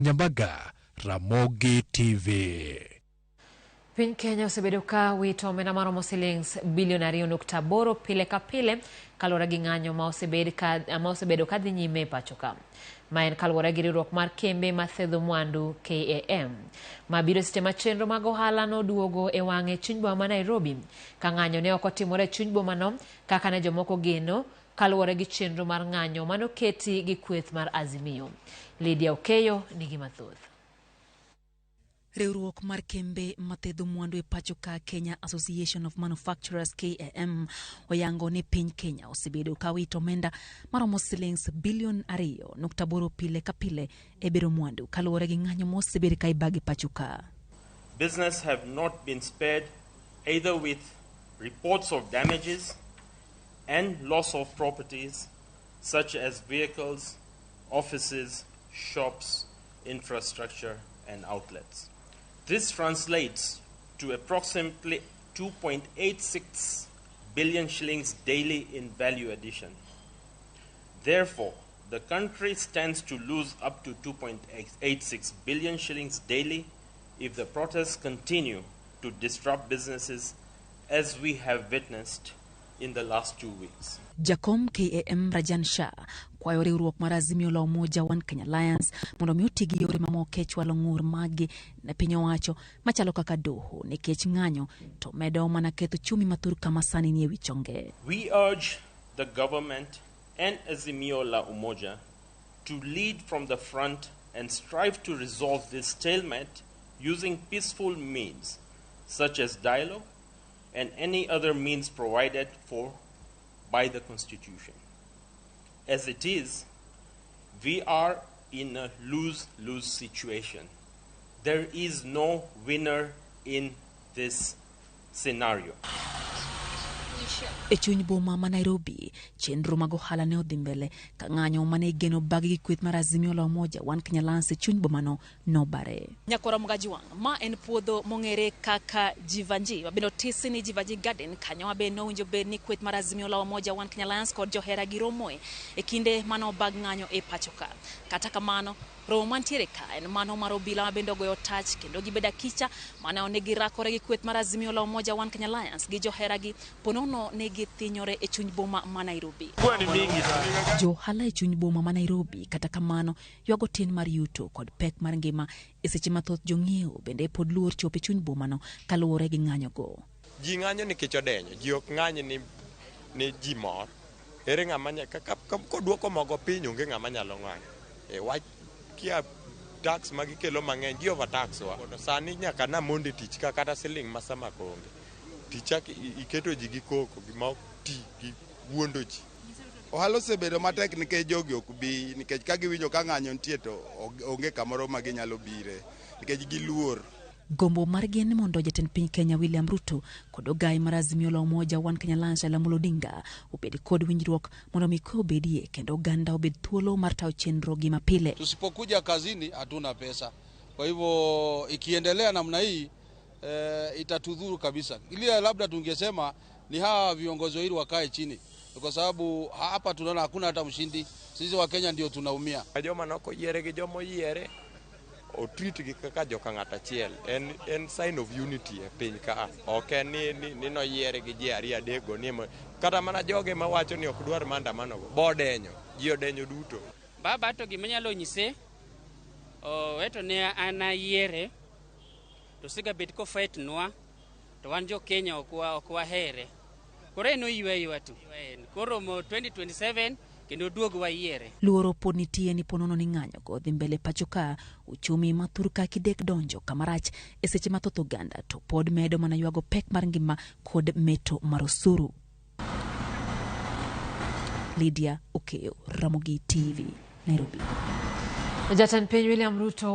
Nyambaga, Ramogi TV. Piny Kenya osebedo ka wito omenda maromo silings bilion 2.8 pile ka pile kaluwore gi ng'anyo ma osebedo ka dhi nyime e pacho ka. Ma en kaluwore gi riwruok mar kembe mathedho mwandu KAM. Ma biro seche ma chenro mag ohala noduogo e wang'e chuny boma ma Nairobi ka ng'anyo ne ok otimore e chuny bomano kaka ne jomoko geno kaluwore gi chenro mar ng'anyo manoketi gi kweth mar Azimio. Lydia Okeyo nigi mathoth. Riwruok mar kembe mathedho mwandu e pacho ka Kenya Association of Manufacturers KAM oyango ni piny Kenya osebedo ka wito omenda maromo silings bilion 2.8 pile ka pile e bero mwandu kaluwore gi ng'anyo mosebed ka ibagi pacho ka. Business have not been spared either with reports of damages and loss of properties such as vehicles, offices, shops, infrastructure and outlets. This translates to approximately 2.86 billion shillings daily in value addition. Therefore, the country stands to lose up to 2.86 billion shillings daily if the protests continue to disrupt businesses as we have witnessed in the last 2 weeks. Jakom KAM Rajan Shah kwayo riwruok mar Azimio la Umoja One Kenya Alliance mondo mi oti gi yore mamoko e chwalo ng'ur maggi ne piny owacho machalo kaka doho nikech ng'anyo to medo mana ketho chumi mathur kama sani nie wi chonge. We urge the government and Azimio la Umoja to lead from the front and strive to resolve this stalemate using peaceful means such as dialogue and any other means provided for by the Constitution. As it is, we are in a lose-lose situation. There is no winner in this scenario. E chuny boma ma Nairobi, chenro mag ohala ne odhi mbele ka ng'anyo mane igeno bagi gi kweth mar Azimio la Umoja One Kenya Alliance e chuny bomano nobare. Nyakora Mugaji Wang', ma en puodho mong'ere kaka Jivanji, mabende otisi ni Jivanji Garden, kanyo mabe nowinjo bed ni kweth mar Azimio la Umoja One Kenya Alliance kod johera gi romoe e kinde mane obag ng'anyo e pacho ka. Kata kamano, romo mantiere ka en mano mar obila mabende ogoyo tach kendo gibedo akicha mane one girakore gi kweth mar Azimio la Umoja One Kenya Alliance gi johera gi ponono ne githinyore e chuny boma ma Nairobi. Jo ohala e chuny boma ma Nairobi kata kamano ywago tin mar yuto kod pek mar ngima e seche mathoth jong'iewo bende pod luor chopo e chuny bomano kaluwore gi ng'anyogo. Ji ng'anyo nikech odenyo, ji ok ng'any ni ji mor. Ere ng'ama koduoko mogo piny onge ng'ama nyalo ng'anyo. E wach kia tax ma gikelo mang'eny, gi overtax wa. Sani nyaka namondo e tich ka kata siling ma samako onge. Tich iketo ji gi koko, gima ok ti, gi wuondo ji. Ohala osebedo matek nikech jogi ok bi, nikech ka giwinjo ka ng'anyo nitie to onge kamoro ma ginyalo bire, nikech giluor. Gombo margi en ni mondo jatend piny Kenya William Ruto kod ogai mar Azimio la Umoja One Kenya Alliance Raila Amolo Odinga obed kod winjruok mondo mi kwe obedie kendo oganda obed thuolo mar tayo chenro gi mapile. Tusipokuja kazini hatuna pesa, kwa hivyo ikiendelea namna hii itatudhuru kabisa. Ile labda tungesema ni hawa viongozi wawili wakae chini, kwa sababu hapa tunaona hakuna hata mshindi. Sisi wa Kenya ndio tunaumia. Joma nok oyiere gi joma oyiere otreat gi kaka joka ng'ato achiel. En sign of unity e piny ka. Ok en ni noyiere gi ji ariyo adek go ni kata mana joge mawacho ni ok dwar maandamano go bo odenyo, ji odenyo duto. Baba to gima nyalo nyise, oweto ne an ayiere to osega bet ko fight nwa to wan jo Kenya ok wahere. Koro en oywe ywa tu. Koro mo 2027 kendo duog wayiere. Luoro pod nitie ni ponono ni ng'anyo go dhi mbele pacho ka uchumi ma thur ka kidek donjo kamarach e seche ma thoth oganda to pod medo mana ywago pek mar ngima kod meto mar osuru. Lydia Okeyo, Ramogi TV, Nairobi. Jatend piny William Ruto